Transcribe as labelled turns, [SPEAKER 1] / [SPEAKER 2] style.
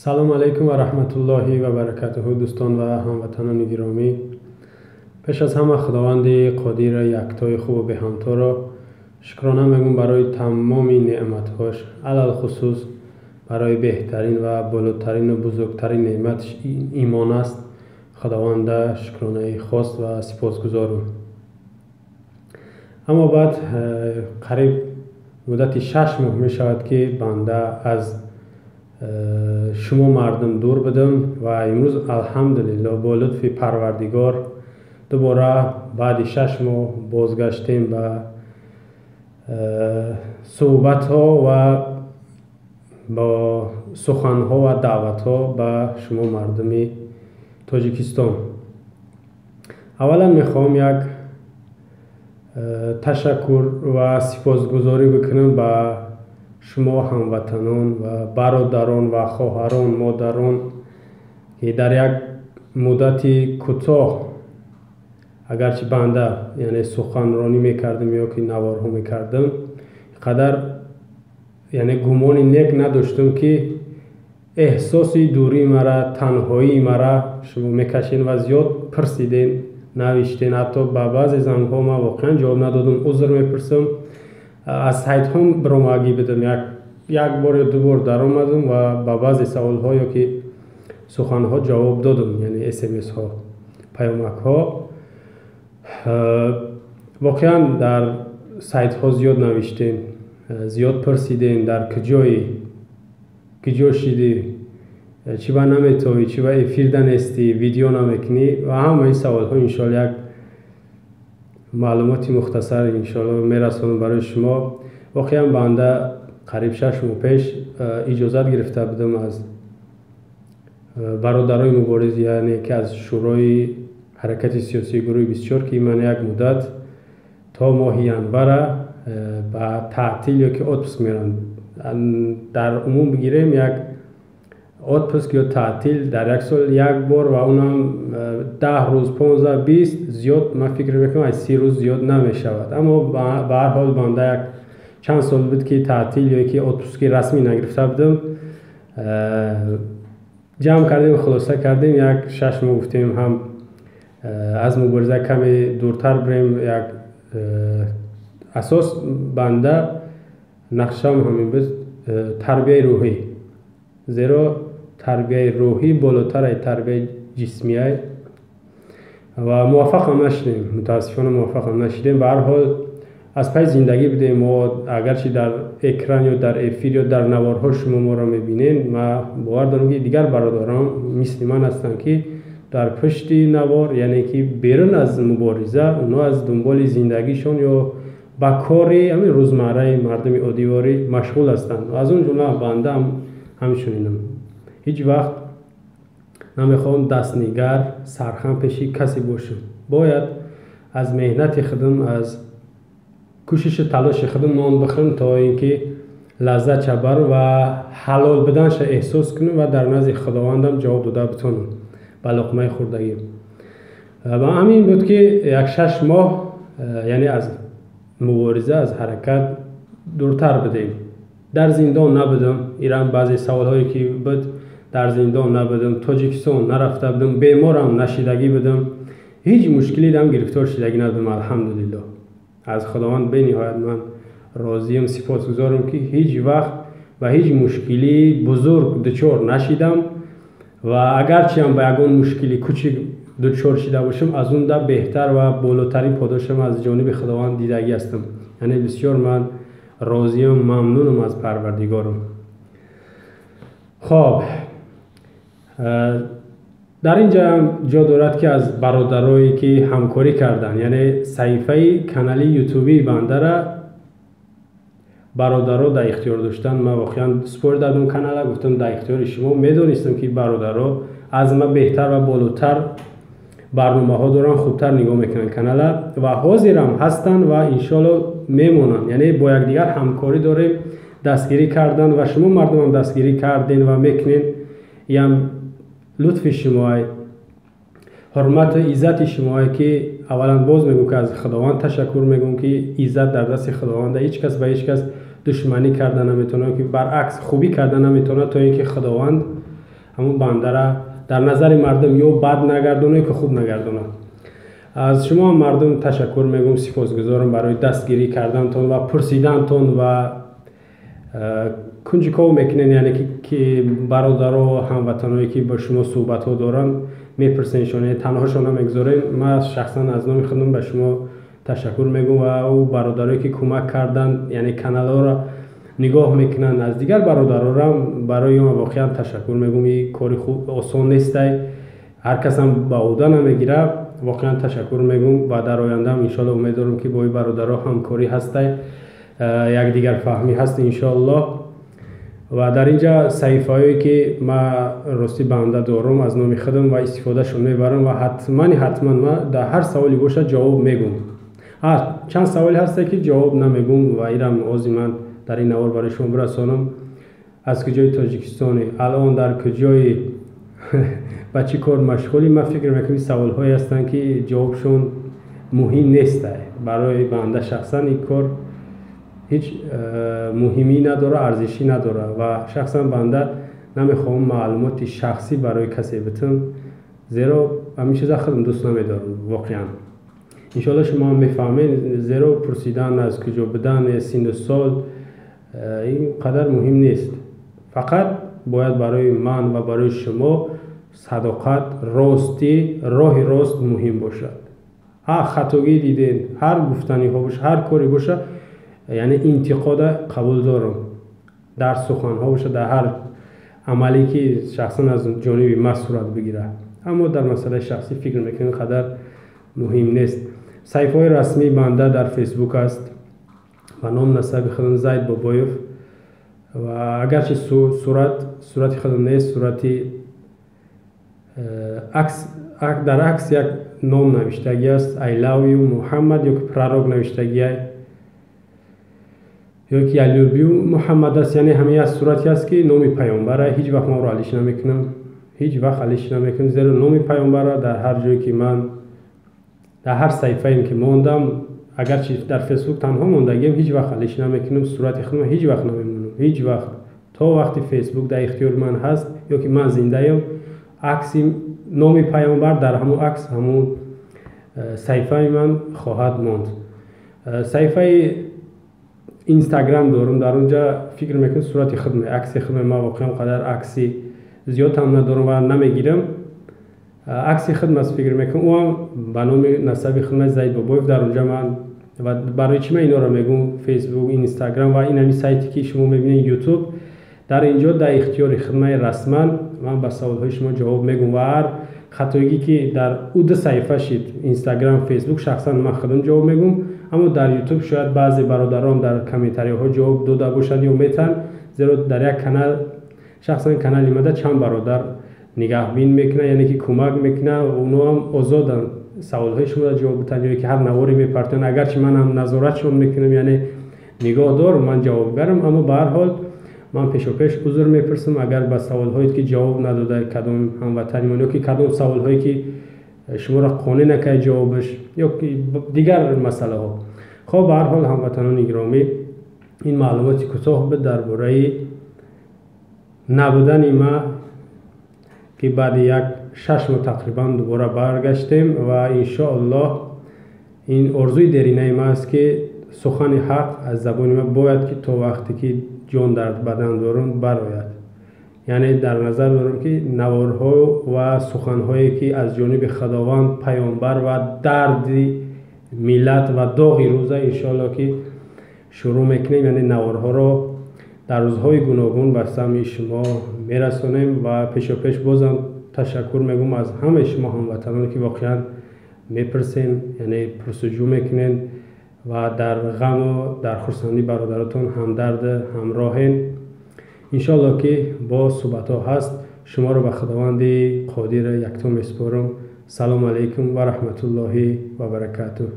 [SPEAKER 1] Салом алайкум ва раҳматуллоҳи ва баракатуҳу, дӯстон ва ҳамватанони гиромӣ. Пеш аз ҳама Худованди қодира, яктои хубу беҳамторо шукрона мегӯм барои тамоми неъматҳош, алалхусус барои беҳтарин ва болотарину бузургтарин неъматш имон аст. Худованда шукронаи хос ва сипосгузорум. Аммо баъд қариб муддати 6 моҳ мешавад, ки банда аз шумо мардум дур будам ва имрӯз, алҳамдулилло, бо лутфи Парвардигор дубора баъди 6 моҳ бозгаштем ба суҳбатҳо ва бо суханҳо ва даъватҳо ба шумо мардуми Тоҷикистон. Аввалан мехоҳам як ташаккур ва сипосгузорӣ бикунам ба шумо ҳамватанон ва бародарон ва хоҳарон, модарон, ки дар як муддати кӯтоҳ, агарчи банда, яъне, суханронӣ мекардам ё ки наворҳо мекардам, қадар, яъне, гумони нек надоштам, ки эҳсоси дурии мара, танҳоии мара шумо мекашед ва зиёд пурсиден, навиштен. Ҳатто ба баъзе зангҳо ман воқеан ҷавоб надодам, узр мепурсам. Аз сайтҳом биромагӣ будам, як бор ё ду бор даромадам ва ба баъзе саволҳо ё ки суханҳо ҷавоб додам, яъне СМСҳо, паёмакҳо. Воқеан дар сайтҳо зиёд навиштем, зиёд пурсидем: дар куҷоӣ, куҷо шидӣ, чӣ ба наметавӣ, чӣ ба эфирда нестӣ, видео намекунӣ ва ҳамаи саволҳо. Иншоалло, як маълумоти мухтасар, иншоалло, мерасонам барои шумо. Воқеан банда қариб 6 моҳ пеш иҷозат гирифта будам аз бародарои мубориз, яъне ки аз Шӯрои ҳаракати сиёсии гурӯҳи 24, ки ман як муддат то моҳи январа ба таътил ё ки отпуск мерам. Дар умум бигирем, як отпуск ё таътил дар як сол як бор ва онам 10 рӯз, 15, 20, зиёд ман фикр мекунам аз 30 рӯз зиёд намешавад. Аммо ба ҳар ҳол банда як чанд сол буд, ки таътил ё ки отпуски расмӣ нагирифта будам. Ҷамъ кардем, хулоса кардем, як 6 моҳ гуфтем, ҳам аз мубориза каме дуртар бирем. Як асос банда нақшаам ҳамин буд: тарбияи рӯҳӣ, зеро тарбияи рӯҳӣ болотар аз тарбияи ҷисмия. Ва муваффақам нашудем, мутаассифона, муваффақам нашудем. Ба ҳар ҳол аз пайи зиндагӣ будем мо. Агарчи дар экран ё дар эфир ё дар наворҳо шумо моро мебинед, ма бовар дорам, ки дигар бародарон мисли ман ҳастанд, ки дар пушти навор, яъне ки берун аз мубориза, онҳо аз дунболи зиндагишон ё ба кори ҳамин рӯзмарраи мардуми оддиворӣ машғул ҳастанд. Аз он ҷумла банда ҳам ҳамчунинам. Ҳеҷ вақт намехоҳам дастнигар, сархам пеши касе бошам. Бояд аз меҳнати худам, аз кӯшишу талоши худам нон бихӯрам, то ин ки лаззат чабарам ва ҳалол буданша эҳсос кунам ва дар назди Худовандам ҷавоб дода битонам ба луқмаи хӯрдагӣ. Ва ҳамин буд, ки як 6 моҳ, яъне, аз мубориза, аз ҳаракат дуртар будем. Дар зиндон набудам, ирам баъзе саволҳое ки буд. Дар зиндон набудам, Тоҷикистон нарафта будам, беморам нашидагӣ будам, ҳеҷ мушкилиам гирифтор шидагӣ набудам. Алҳамдулилло, аз Худованд бениҳоят ман розиям, сипосгузорам, ки ҳеҷ вақт ба ҳеҷ мушкилии бузург дучор нашидам ва агарчиам ба ягон мушкили кучик дучор шида бошам, аз он да беҳтар ва болотарин подошам аз ҷониби Худованд дидагӣ ҳастам. Яъне бисёр ман розиям, мамнунам аз Парвардигорам. Хоб, дар ин ҷа ҷо дорад, ки аз бародарое ки ҳамкорӣ карданд, яъне саҳифаи канали ютубии бандара бародаро дар ихтиёр доштанд. Ман воқеан супор дадум канала, гуфтам, дар ихтиёри шумо. Медонистам, ки бародаро аз ман беҳтар ва болотар барномаҳо доранд, хубтар нигоҳ мекунанд канала ва ҳозирам ҳастанд ва иншоалло мемонанд. Яъне бо якдигар ҳамкорӣ дорем, дастгирӣ карданд ва шумо мардумам дастгирӣ кардем ва мекунем. Ям лутфи шумоай, ҳурмату иззати шумое, ки аввалан боз мегӯм, ки аз Худованд ташаккур мегӯм, ки иззат дар дасти Худованда. Ҳеҷ кас ба ҳеҷ кас душманӣ карда наметавонад, ки баръакс хубӣ карда наметавонад, то ин ки Худованд ҳамун бандара дар назари мардум ё бад нагардона, ё ки хуб нагардона. Аз шумо мардум ташаккур мегӯм, сипосгузорам барои дастгирӣ кардантон ва пурсидантон ва кунҷиков мекунен, яъне ки бародаро, ҳамватаное ки бо шумо суҳбатҳо доранд, мепурсеншон, танҳошон намегузорем. Ман шахсан аз номи худам ба шумо ташаккур мегӯм ва ӯ бародарое ки кӯмак карданд, яъне каналҳоро нигоҳ мекунанд, аз дигар бародарорам барои он воқеан ташаккур мегӯм. Ин кори хуб осон нестай, ҳар касам ба ӯҳда намегирад. Воқеан ташаккур мегӯм ва дар ояндаам иншоалло умед дорам, ки бо ин бародаро ҳамкорӣ ҳастай, якдигарфаҳмӣ ҳаст иншоаллоҳ. Ва дар инҷа саҳифаҳое ки ман ростӣ банда дорам аз номи худам ва истифодашон мебарам ва ҳатман ман дар ҳар саволе бошад ҷавоб мегӯм. Чанд саволе ҳасте ки ҷавоб намегӯм ва ирам ози ман дар ин навор барои шумо бирасонам. Аз куҷои Тоҷикистоне, алон дар куҷои, ба чӣ кор машғулӣ? Ман фикр мекунам саволҳое ҳастанд ки ҷавобшон муҳим нестай. Барои банда шахсан ин кор ҳеҷ муҳимӣ надора, арзишӣ надора ва шахсан банда намехоҳам маълумоти шахсӣ барои касе битам, зеро ҳамин чиза худам дӯст намедорам воқеан. Иншоалло шумо ҳам мефаҳмед, зеро пурсидан аз куҷо будан, синну сол ин қадар муҳим нест. Фақат бояд барои ман ва барои шумо садоқат, ростӣ, роҳи рост муҳим бошад. Ҳар хатогӣ диден, ҳар гуфтаниҳо бошад, ҳар коре бошад, яъне интиқода қабул дорам. Дар суханҳо бошад, дар ҳар амале ки шахсан аз ҷониби ман сурат бигирад. Аммо дар масъалаи шахсӣ фикр мекунам қадар муҳим нест. Саҳифаҳои расмии банда дар Фейсбук аст ба ном насаби худам Зайд Бобоев ва агарчи сурати худам нест, сурати акс, дар акс як ном навиштагӣ аст, I love you Муҳаммад ё ки пророк навиштагӣ ё ки I love you Муҳаммад аст. Яъне ҳамин як сурате аст ки номи паёмбара. Ҳеҷ вақт ман ӯро алиш намекунам, ҳеҷ вақт алиш намекунам, зеро номи паёмбара дар ҳар ҷое ки ман, дар ҳар саҳифаем ки мондам, агарчи дар Фейсбук танҳо мондагиам, ҳеҷ вақт алиш намекунам, сурати худам ҳеҷ вақт намемонам, ҳеҷ вақт. То вақти Фейсбук дар ихтиёри ман ҳаст ё ки ман зиндаям, акси номи паёмбар дар ҳамун акс, ҳамун саҳифаи ман хоҳад монд. Саҳифаи Инстаграм дорам, дар онҷа фикр мекунам сурати худме, акси худме. Ман воқеан қадар акси зиёд ҳам надорам ва намегирам. Акси худм аст, фикр мекунам, ӯ ҳам ба номи насаби худме Зайд Бобоев. Дар онҷа ман ва барои чӣ ман инҳоро мегӯм? Фейсбук, Инстаграм ва ин ҳамин сайте ки шумо мебинед, Ютуб, дар инҷо дар ихтиёри хидмаи расман ман ба саволҳои шумо ҷавоб мегӯм ва ҳар хатоигӣ ки дар ӯ ду саҳифа шид, Инстаграм, Фейсбук, шахсан ман худам ҷавоб мегӯм. Аммо дар Ютуб шояд баъзе бародарон дар комментариҳо ҷавоб дода бошанд ё метаҳанд, зеро дар як канал, шахсан канали мада чанд бародар нигаҳбин мекунад, яъне ки кӯмак мекунад, онҳо ҳам озоданд саволҳои шуморо ҷавоб битанд ё ки ҳар наворе мепартоянд. Агарчи ман ҳам назоратшон мекунам, яъне нигоҳ дорам, ман ҷавобгарам, аммо ба ҳар ҳол ман пешопеш узр мепурсам агар ба саволҳое ки ҷавоб надода кадом ҳамватанимон ё ки кадом саволҳое ки шуморо қонеъ накард ҷавобаш ё ки дигар масъалаҳо. Хоб, ба ҳар ҳол ҳамватанони гиромӣ, ин маълумоти кӯтоҳ буд дар бораи набудани ма, ки баъди як 6 моҳ тақрибан дубора баргаштем ва иншоаллоҳ ин орзуи деринаи ма аст, ки сухани ҳақ аз забони ма бояд ки то вақте ки ҷон дар бадан дорам барояд. Яъне дар назар дорам, ки наворҳо ва суханҳое ки аз ҷониби Худованд, паёмбар ва дарди миллат ва доғи рӯза иншоаллоҳ ки шурӯъ мекунем, яъне наворҳоро дар рӯзҳои гуногун ба самъи шумо мерасонем. Ва пешопеш бозам ташаккур мегӯм аз ҳамаи шумо ҳамватаноне ки воқеан мепурсем, яъне пурсуҷӯ мекунем ва дар ғаму дар хурсандӣ бародаратон ҳамдард ҳамроҳем. Иншоаллоҳ ки бо суҳбатҳо ҳаст. Шуморо ба Худованди Қодир якто месупорам. Салому алайкум ва раҳматуллоҳи ва баракатуҳ.